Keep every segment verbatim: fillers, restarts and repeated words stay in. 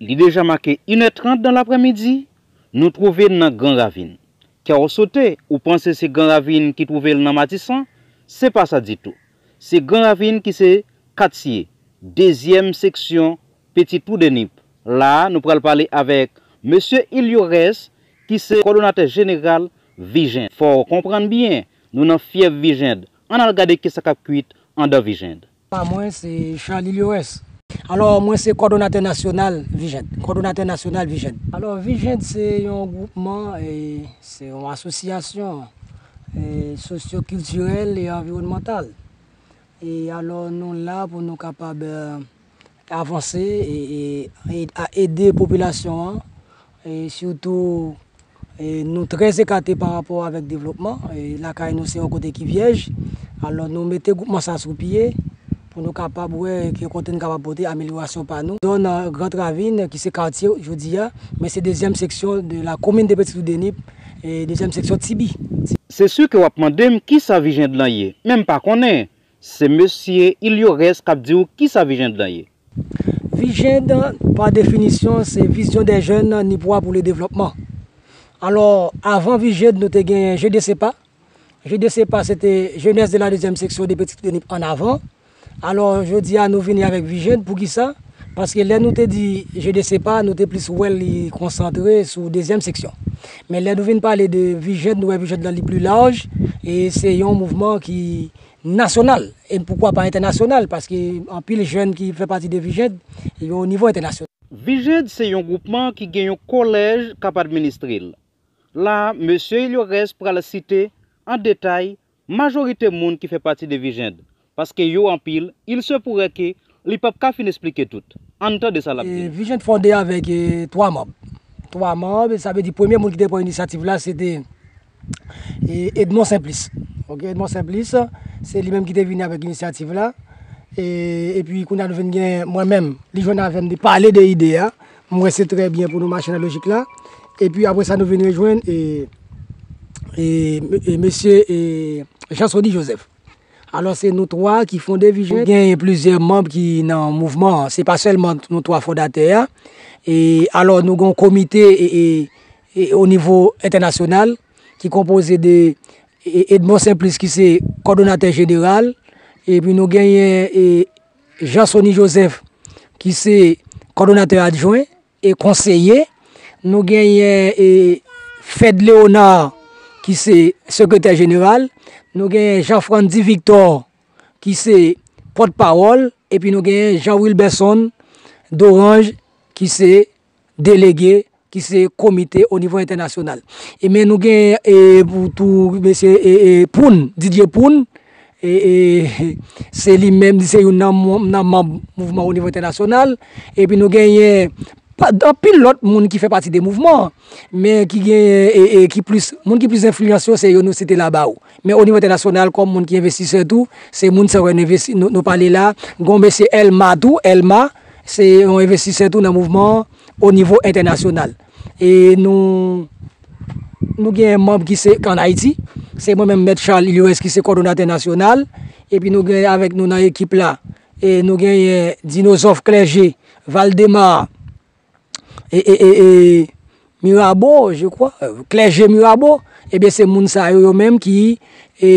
Li deja make inè trant dan laprèmidi, nou twouve n nan Gran Ravin. Kè w sote, ou panse se Gran Ravin ki twouve l nan Matisan? Se pa sa ditou. Se Gran Ravin ki se katye, dezyèm seksyon Petit Trou de Nip. La a, nou pral pale avèk mesye Ilyorès, ki se kòdonatè jeneral Vijend. Fò w konprann byen, nou nan fyèv Vijend. Ann al gade kisa k ap kwit anndan Vijend. Pa mwen, se Charles Ilyorès. Alò, mwen se kòdonatè nasyonal Vijend. Kòdonatè nasyonal Vijend. Alò, Vijend se yon gwoupman, e, se yon asosyasyon, e, sosyokiltirèl e anviwònmantal. E alò, nou la pou nou kapab, e, avanse e, e, e a ede popilasyon an, e sitou, e nou trè ekate pa rapò avèk devlopman. E lakay nou se yon kote ki vyèj. Alò, nou mete gwoupman sa sou pye pou nou kapab wè ki kote n kapab pote amelyorasyon pa nou. Zòn, e, Grand Ravine, ki se katye jodi a, men se dezyèm seksyon de la komin de Petit Trou de Nip, e dezyèm seksyon Tibi. Se si ke w ap mande m kisa Vijend lan ye, men m pa konnen. Se mesye Ilyorès k ap di w kisa Vijend lan ye. Vijend, pa definisyon, se Vision des Jeunes Nipois pour le Développement. Alò, avan Vijend, nou te gen G D C P A. G D C P A, se te Jeunesse de la Deuxième Section de Petit Trou de Nip an avan. Alò, jodi a, nou vini avèk Vijend. Poukisa? Paske lè nou te di G D C P A, nou te plis wè li konsantre sou dezyèm seksyon. Men lè nou vin pale de Vijend, nou wè Vijend lan li pli laj, e se yon mouvman ki nasyonal. E poukwa pa entènasyonal? Paske anpil jèn ki fè pati de Vijend, yo o nivo entènasyonal. Vijend se yon gwoupman ki gen yon kolèj k ap administre l. La, mesye Ilyorès pral site an detay majorite moun ki fè pati de Vijend, paske yo anpil, il se pourrait que li p ap ka fin esplike tout. Ann tande sa l ap di. E, Vijend fonde avèk, e, twa manm. Twa manm, sa vle di premye moun ki te pran inisyativ la, se te, e, Edmond Simplice. Ok, Edmond Simplice, se li menm ki te vini avèk inisyativ la. E, epi kounye a nou vin gen mwen menm, li jwenn avè m, li pale de ide a. M wè se trè byen pou nou mache nan lojik la. Epi apre sa, nou vin rejwenn, e, e, e mesye, e, Jean Sony Joseph. Alò, se nou twa ki fonde Vijend. Genyen plizyè manm ki nan mouvman an. Se pa sèlman nou twa fondatè a. E alò, nou gen yon komite, e, e, e, o nivo entènasyonal ki konpoze de, e, Edmond Simplice ki se kòdonatè jeneral. Epi nou genyen, e, Jean Sony Joseph ki se kòdonatè adjwen e konseye. Nou genyen, e, Fed Léonard ki se sekretè jeneral. Nou genyen Jean Frandy Victor ki se pòtpawòl. Epi nou genyen Jean Wilberson Dorange ki se delege, ki se komite o nivo entènasyonal. E men nou genyen, e, pou tou mesye, e, e, Poun, Didier Poun, e, e, se li menm, se youn nan, nan manm mouvman o nivo entènasyonal. Epi nou genyen pa, anpil lòt moun ki fè pati de mouvman an, men ki gen, e, e, ki plis, moun ki plis enfliyans yo, se yo nou site la ba ou. Men o nivo entènasyonal, kòm moun ki envestisè tou, se moun sa yo nou envesti, nou, nou pale la. Gon mesye Elma tou, Elma, se yon envestisè tou nan mouvman an, o nivo entènasyonal. E nou, nou gen manm ki se ann Ayiti, se mwen menm, Mèt Charles Ilyorès, ki se kòdonatè nasyonal. Epi nou gen avèk nou nan ekip la, e nou genyen Dinozòf Clergé, Valdemar, e, e, e, e Mirabeau, je crois, euh, Clergé Mirabeau, ebyen, se moun sa yo, yo menm ki, e,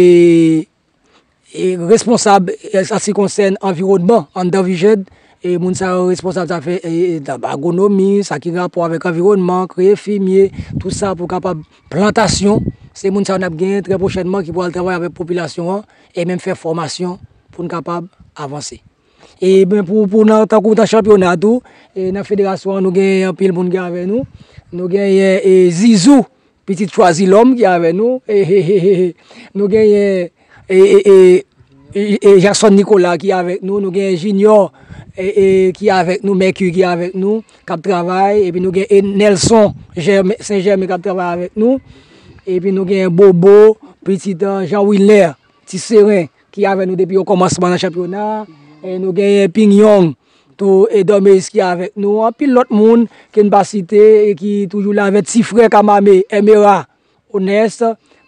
e, responsab, e, sa ki konsèn anviwònman anndan Vijend, e moun sa yo responsab zafè, e, e, agwonomi, sa ki rapò avèk anviwònman, kreye fimye, tout sa pou kapab plantasyon. Se moun sa yo n ap genyen trè pwochènman ki pou al travay avèk popilasyon an e menm fè fòmasyon pou n kapab avanse. E ben, pou, pou nan, tankou nan chanpyona tou, e nan federasyon an, nou gen anpil moun ki avè nou. Nou genyen, e, Zizou, pitit Chwazilòm ki avè nou. E, e, e, e, e. Nou genyen, e, e, e, e, e Jackson Nicolas ki avèk nou. Nou genyen Junior, e, e, ki avèk nou, Mercure ki avèk nou, k ap travay. Epi nou gen, e, Nelson Germain, Saint Germain k ap travay avèk nou. Epi nou genyen Bobo, pitit, e, Jean Wilner, Ti Seren, ki avèk nou depi o kòmansman nan chanpyona. E nou genyen Ping Yong tou, e Dormeus ki avèk nou. Anpil lòt moun ke n pa site e ki toujou la avèk ti frè Kamame, Emera, Onès.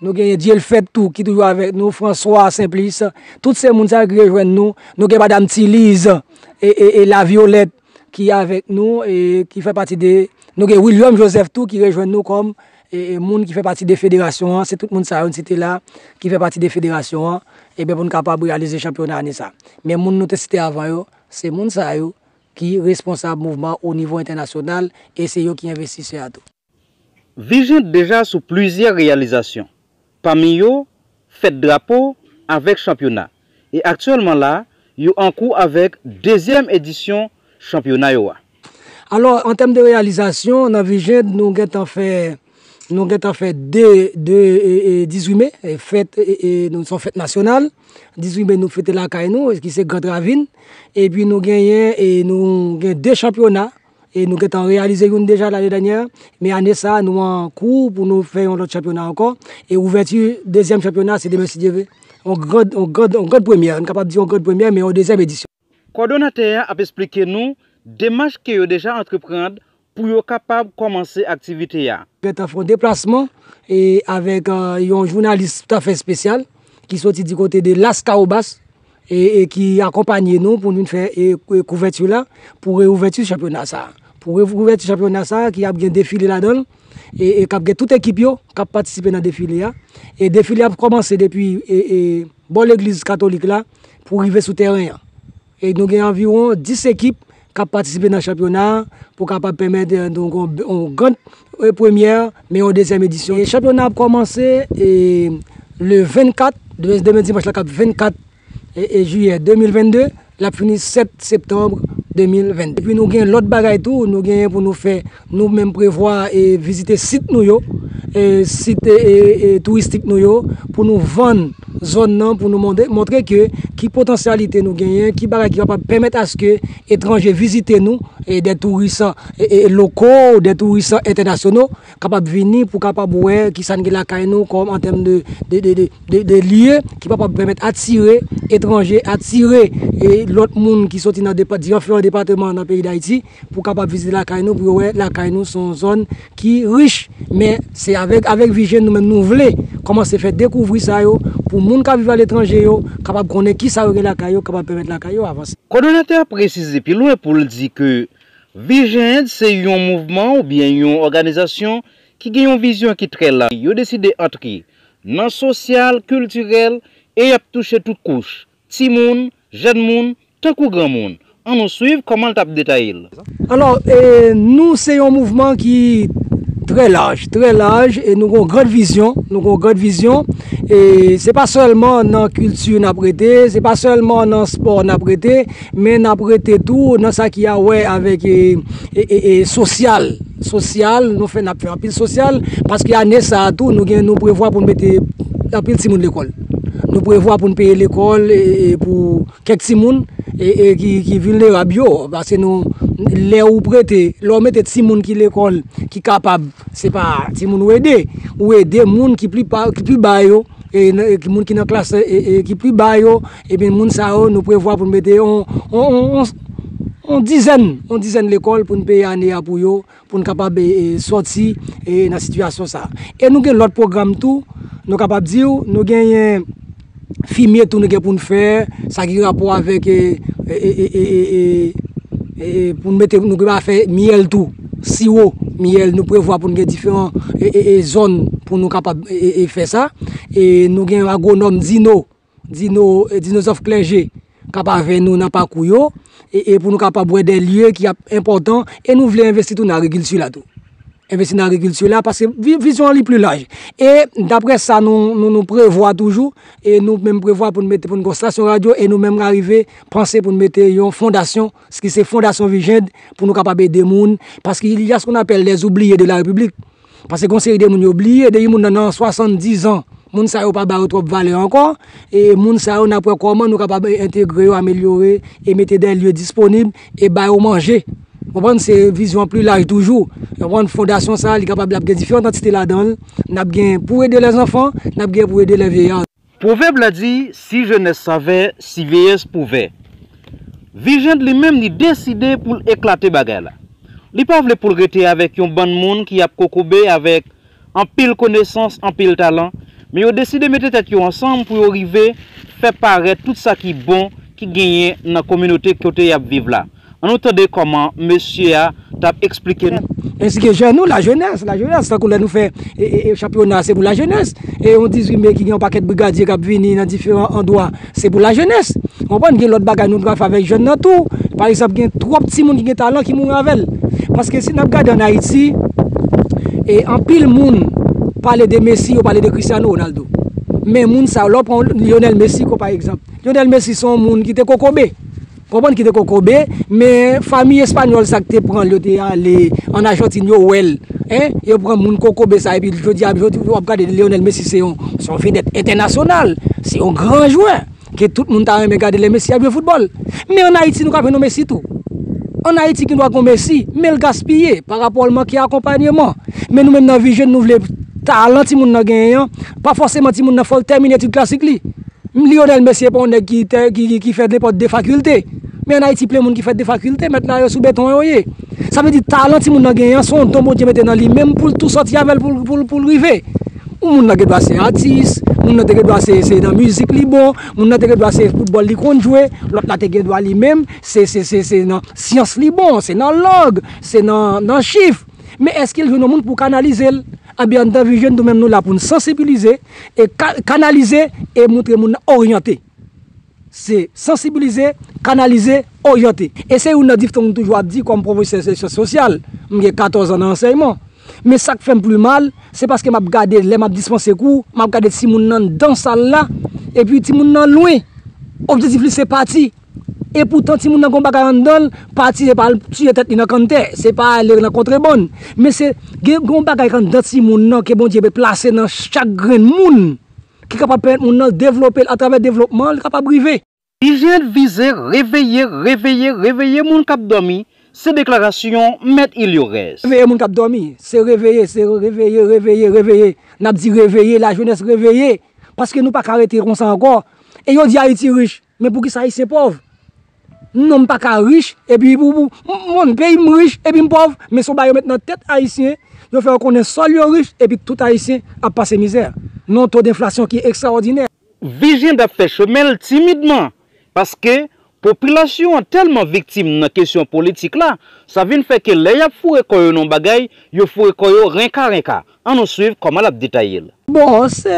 Nou genyen Dyelfèt tou ki toujou avèk nou, François Simplice. Tout se moun sa yo ki rejwenn nou. Nou gen madanm Tiliz e, e, e La Violette. ki avèk nou e ki fè pati de, nou gen William Joseph tou ki rejwenn nou kòm e, e, moun ki fè pati de federasyon an. Se tout moun sa yo n site la ki fè pati de federasyon an. Ebyen, pou n kapab reyalize chanpyona ane sa. Men moun nou te site avan yo, se moun sa yo ki responsab mouvman o nivo entènasyonal e se yo ki envestisè a tou. Vijen deja sou plizyè reyalizasyon, pami yo fèt drapo avèk chanpyona, e aktyèlman la, yo an kou avèk dezyèm edisyon chanpyona yo a. Alò, an tèm de reyalizasyon, nan Vijen, nou gentan fè, nou gentan fè de, de e, e, dizuit me, e, fèt, e, e, nou, se yon fèt nasyonal. Dizuit me, nou fete lakay nou, ki se Grand Ravine. Epi nou genyen, e, nou gen de chanpyona, e nou gentan reyalize youn deja lane dènyè, men ane sa a, nou an kou pou nou fè yon lòt chanpyona ankò, e ouvèti dezyèm chanpyona, se demen si Dye vle. Yon grand, yon grand, yon grand premyè, nou kapab di yon grand premyè, men yon dezyèm edisyon. Kòdonatè a ap esplike nou demach ke yo deja antreprann pou yo kapab kòmanse aktivite a. Gentan fè yon deplasman e avèk e, yon jounalis toutafè espesyal ki soti di kote de Las Cahobas e, e ki akonpaye nou pou nou vin fè e, e, kouvèti la pou reouvèti chanpyona sa a. Pou reouvèti chanpyona sa a ki ap gen defile ladan l e, e k ap gen tout ekip yo k ap patisipe nan defile a. E defile a ap kòmanse depi e, e, bò legliz katolik la pou rive sou tèren an. E nou gen anviwon dis ekip k ap patisipe nan chanpyona a pou kapab pèmèt e, nou gen yon, yon gran e, premyè, men yon dezyèm edisyon. E chanpyona a ap kòmanse e, le vennkat, demen, demen dimanch la k ap vennkat e, e, jiyè de mil vennde, l ap fini sèt septanm de mil vennde. Epi nou gen lòt bagay tou, nou genyen pou nou fè, nou menm prevwa e vizite sit nou yo, e sit e, e, e touristik nou yo, pou nou vann zòn nan, pou nou montre, montre ke ki potansyalite nou genyen, ki bagay ki kapab pèmèt aske etranje vizite nou, e de touris e, e, loko, de touris entènasyonal, kapab vini pou kapab wè kisa n gen lakay nou kòm an tèm de, de, de, de, de, de lye ki kapab pèmèt atire etranje, atire e lòt moun ki soti nan depa, diferan depatman nan peyi Dayiti pou kapab vizite lakay nou, pou yo wè lakay nou se yon zòn ki rich. Men se avèk, avèk Vijen nou menm nou vle kòmanse fè dekouvri sa yo pou moun k ap viv aletranje yo kapab konnen kisa yo gen lakay yo, kapab pèmèt lakay yo avanse. Kòdonatè a presize pi lwen pou l di ke Vijen se yon mouvman oubyen yon òganizasyon ki gen yon vizyon ki trè laj. Yo deside antre nan sosyal, kiltirèl e y ap touche tout kouch, timoun, jèn moun, tankou granmoun. Ann nou swiv kòman l t ap detaye l. Alò, e, nou se yon mouvman ki trè laj, trè laj, e nou gen yon gran vizyon, nou gen yon gran vizyon. E se pa sèlman nan kilti n ap rete, se pa sèlman nan spò n ap rete, men n ap rete tou nan sa ki a wè avèk e, e, e, e sosyal. Sosyal, nou fè, n ap fè anpil sosyal, paske ane sa a tou, nou gen, nou prevwa pou n mete anpil timoun lekòl. Nou prevwa pou n peye lekòl e, e pou kèk timoun e, e ki, ki vilnerab yo, paske nou, lè ou prete, lè w mete timoun ki lekòl, ki kapab, se pa timoun ou ede, ou ede moun ki pli pa, ki pli ba yo, e, e ki moun ki nan klas e, e, ki pli ba yo, ebyen moun sa yo, nou prevwa pou n mete yon, yon, yon, yon, yon dizèn, yon dizèn lekòl pou n peye ane a pou yo, pou n kapab e, e, sòti e, nan sitiyasyon sa a. E nou gen lòt pwogram tou, nou kapab di w, nou genyen fimye tou nou gen pou n fè, sa ki gen rapò avèk e, e, e, e, e, e, e, e, pou n mete, nou gen pa fè myèl tou, siwo, myèl, nou prevwa pou n gen diferan e, e, e, zòn pou nou kapab e, e, e, fè sa. E nou gen agwonòm Dino, Dino, e, Dino Zòf Klèje k ap avè nou nan pakou yo, e, e pou nou kapab wè de lye ki ap enpòtan, e nou vle envesti tou nan agrikilti la tou. Envesti nan agrikilti la, paske vi, vizyon an li pli laj. E daprè sa nou, nou, nou prevwa toujou, e nou menm prevwa pou n mete, pou n gen yon stasyon radyo, e nou menm arive panse pou n mete yon fondasyon, ki se Fondasyon Vijen, pou nou kapab ede moun, paske il y a ce qu'on appelle les oubliés de la République. Paske gen yon seri de moun yo bliye, depi moun nan nan swasanndizan, moun sa yo pa ba yo twòp valè ankò, e moun sa yo n ap wè kòman nou kapab entegre yo, amelyore, e mete de lye disponib, e ba yo manje. Konprann, se vizyon an pli laj toujou. Konprann, fondasyon sa a, li kapab, l ap gen diferan antite ladan l. N ap gen pou ede lèzanfan, n ap gen pou ede lèvyeyar. Pwovèb la di, si jenès savè, si vyeyès pouvè. Vijen li menm li deside pou l eklate bagay la. Li pa vle pou l rete avèk yon bann moun ki ap kokobe avèk anpil konesans, anpil talan, men yo deside mete tèt yo ansanm pou yo rive fè parèt tout sa ki bon ki genyen nan kominote kote y ap viv la. Ann nou tande kòman mesye a t ap eksplike nou. Ensi ke jèn nou, lajenès, lajenès, tankou lè nou fè e, e, e, chanpyona, se pou lajenès. E yon dizuit me ki gen yon pakèt brigadye k ap vini nan diferan andwa, se pou lajenès. Ou konprann, gen lòt bagay nou dwe fè avèk jèn nan tou. Pa egzanp, gen twòp timoun ki gen talan ki mouri avè l. Paske si n ap gade ann Ayiti, e anpil moun pale de Messi, yo pale de Cristiano Ronaldo. Men moun sa yo, lè w pran Lionel Messi kon pa egzanp. Lionel Messi se yon moun ki te kokobe. Konprann, ki te kokobe, men fanmi espanyòl sa k te pran l, yo te ale ann Ajantin, yo wè l. Hein? Yo pran moun kokobe sa, epi jodi a, jodi, w ap gade Lionel Messi, se yon, se yon vedèt entènasyonal, se yon gran jwè, ke tout moun ta renmen gade lè Messi ap jwe foutbòl. Men ann Ayiti, nou ka jwenn yon Messi tou. Ann Ayiti, gen dwa gen yon Messi, men l gaspiye, pa rapò l manke akonpanyeman. Men nou menm nan Vision, nou vle talan timoun nan genyen an, pa fòseman timoun nan fò l tèmine etid klasik li. Lionel Messi se pa yon nèg ki, te- ki, ki, ki fè nenpòt de fakilte. Men ann Ayiti, plen moun ki fè de fakilte, mèt la yo sou beton yo ye. Sa vle di talan timoun nan genyen an, se yon don Bondye mete nan li menm pou l tou sòti avè l pou, l- pou, l- pou l rive. Yon moun nan gen dwa se atis, moun nan te gen dwa se, se nan mizik li bon, moun nan te gen dwa se foutbòl li konn jwe, lòt la te gen dwa li menm, se, se, se, se nan syans li bon, se nan lang, se nan, nan chif. Men èske l jwenn yon moun pou kanalize l? Ebyen, anndan Vision, nou menm nou la pou n sansibilize, e ka- kanalize, e montre moun nan oryante. Se sansibilize, kanalize, oryante. E se youn nan difton m toujou ap di kòm pwofesè syans sosyal. M gen katòz an nan ansèyman. Men sa k fè m pli mal, se paske m ap gade, lè m ap dispanse kou, m ap gade timoun nan anndan sal la, epi timoun nan lwen. Objektif li se pati. E poutan timoun nan gen yon bagay anndan l, pati se pa al tiye tèt li nan kanntè, se pa ale nan kontrebann. Men se gen, gen yon bagay anndan timoun nan ke Bondye plase nan chak grenn moun ki kapab pèmèt moun nan devlope l, atravè devlopman, li kapab rive. Vision vize reveye, reveye, reveye moun k ap dòmi, se deklarasyon Mèt Iliores. Reveye moun k ap dòmi, se reveye, se reveye, reveye, reveye. N ap di reveye, lajenès reveye. Paske nou pa ka rete konsa ankò. E yo di Ayiti rich, men poukisa Ayisyen pòv? Non, m pa ka rich, epi pou, pou, m- mwen, peyi m rich, epi m pòv, men se yon bagay yo met nan tèt Ayisyen, yo fè yo konnen sòl yo rich, epi tout Ayisyen ap pase mizè. Nou yon to denflasyon ki ekstraòdinè. Vision ap fè chemen l timidman, paske popilasyon an tèlman viktim nan kesyon politik la, sa vin fè ke lè y ap foure kò yo nan yon bagay, yo foure kò yo renka renka. Ann nou swiv kòman l ap detaye l. Bon, se,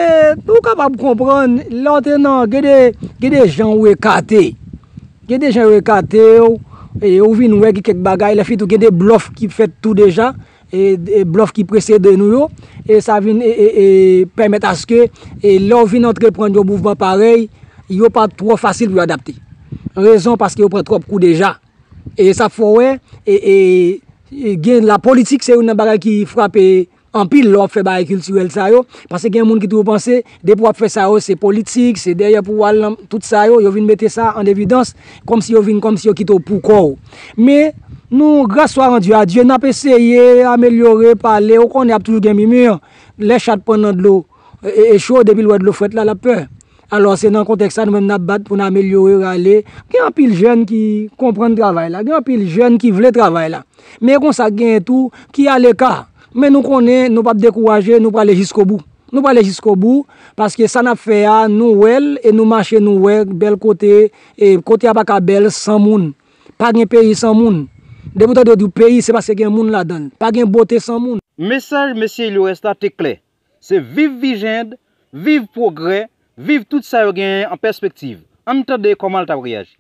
nou kapab konprann, lè w te nan, gen de, gen de jan ou ekate. Gen de jan yo ekate w, e ou vin wè gen kèk bagay, lè fini tou gen de blòf ki fèt tou deja, e, e blòf ki presede nou yo, e sa vin, e, e, e pèmèt aske, e lè w vin antreprann yon mouvman parèy, yo pa twò fasil pou yo adapte. Rezon paske yo pran twòp kou deja. E sa fè w wè, e, e, e gen lapolitik, se youn nan bagay ki frape anpil lè w ap fè bagay kiltirèl sa yo, paske gen moun ki toujou panse, depi w ap fè sa yo, se politik, se dèyè pou w al nan tout sa yo, yo vin mete sa an evidans, kòmsi yo vin, kòmsi yo kite w pou kò w. Men, nou, grâce soit rendue à Dieu, n ap eseye amelyore, pale, ou konnen ap toujou gen mimir, lè chat pran nan dlo, e, e, e cho, depi l wè dlo frèt la, l ap pè. Alò, se nan kontèks sa, nou menm n ap bat pou n amelyore, rale. Gen anpil jèn ki konprann travay la, gen anpil jèn ki vle travay la. Men konsa, genyen tou ki aleka. Men nou konnen, nou p ap dekouraje, nou prale jiskobou. Nou prale jiskobou, paske sa n ap fè a, nou wè l, e nou mache, nou wè bèl kote, e kote a pa ka bèl san moun. Pa gen peyi san moun. Depi w tande yo di w peyi, se paske gen moun ladan l. Pa gen bote san moun. Mesaj mesye Iliores la te klè. Se viv Vision, viv pwogrè, viv tout sa yo genyen an pèspektiv. Ann tande kòman l t ap reyaji.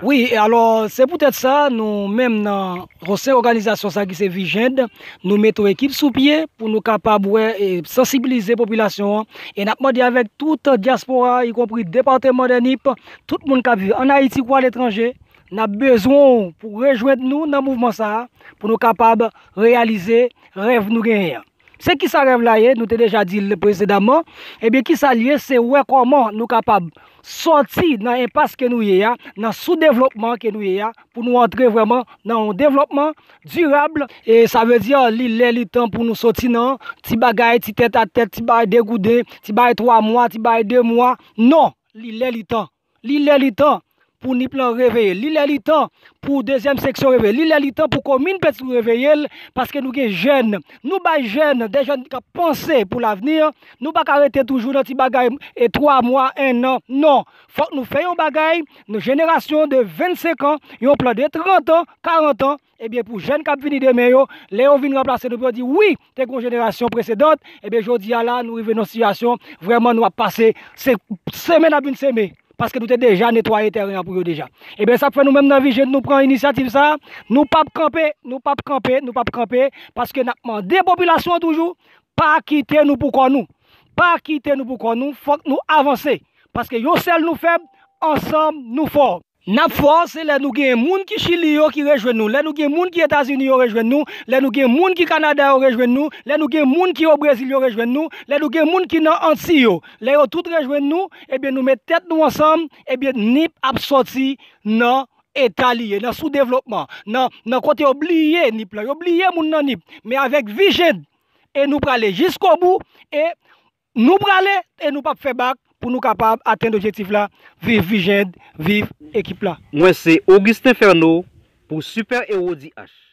Wi, e alò, se poutèt sa, nou menm nan, o sen òganizasyon sa ki se Vision, nou mete yon ekip sou pye pou nou kapab wè e sansibilize popilasyon an. E n ap mande avèk tout dyaspora, ikonpri depatman dè Nip, tout moun k ap viv ann Ayiti kou aletranje, n ap bezwen w pou rejwenn nou nan mouvman sa a, pou nou kapab reyalize rèv nou genyen an. Se kisa rèv la ye? Nou te deja di l presedaman. Ebyen, kisa l ye? Se wè kòman nou kapab sòti nan enpas ke nou ye a, nan soudevlopman ke nou ye a, pou nou antre vrèman nan yon devlopman dirab. E sa vle di, li lè, li tan pou nou sòti nan ti bagay, ti tèt a tèt, ti bagay degouden, ti bagay twa mwa, ti bagay de mwa. Non, li lè, li tan. Li lè, li tan. pou Nip lan reveye. Li lè li tan pou dezyèm seksyon reveye. Li lè li tan pou komin Petitpri reveye l, paske nou gen jèn. Nou bay jèn, de jèn k ap panse pou lavni. Nou pa ka rete toujou nan ti bagay e twa mwa, en an. Non. Fòk nou fè yon bagay, nou jenerasyon de vennsenk an, yon plan de trant an, karant an, ebyen, pou jèn k ap vini demen yo, lè yo vin ranplase nou, pou yo di, wi, te gen yon jenerasyon presedan, ebyen, jodi a la, nou rive nan sitiyasyon, vrèman, nou ap pase, se semen n ap vin seme. Paske nou te deja netwaye teren an pou yo deja. Ebyen, sa k fè nou menm nan Vision, nou pran inisyativ sa, nou p ap kanpe, nou p ap kanpe, nou p ap kanpe, paske n ap mande popilasyon an toujou, pa kite nou pou kò nou. Pa kite nou pou kò nou, fòk nou avanse. Paske yon sèl nou fèb, ansanm nou fò. N ap fò, se lè nou gen moun ki Chili yo ki rejwenn nou, lè nou gen moun ki Etazini yo rejwenn nou, lè nou gen moun ki Kanada yo rejwenn nou, lè nou gen moun ki o Brezil yo rejwenn nou, lè nou gen moun ki nan Anti yo, lè yo tout rejwenn nou, ebyen, nou met tèt nou ansanm, ebyen, Nip ap sòti nan eta li ye, nan soudevlopman, nan, nan kote yo bliye Nip lan, yo bliye moun nan Nip. Men avèk Vision, e nou prale jiskobou, e nou prale, e nou p ap fè bak pou nou kapab atenn objektif la. Viv Vision, viv ekip la. Mwen se Augustin Fernot pou Super Héros D H.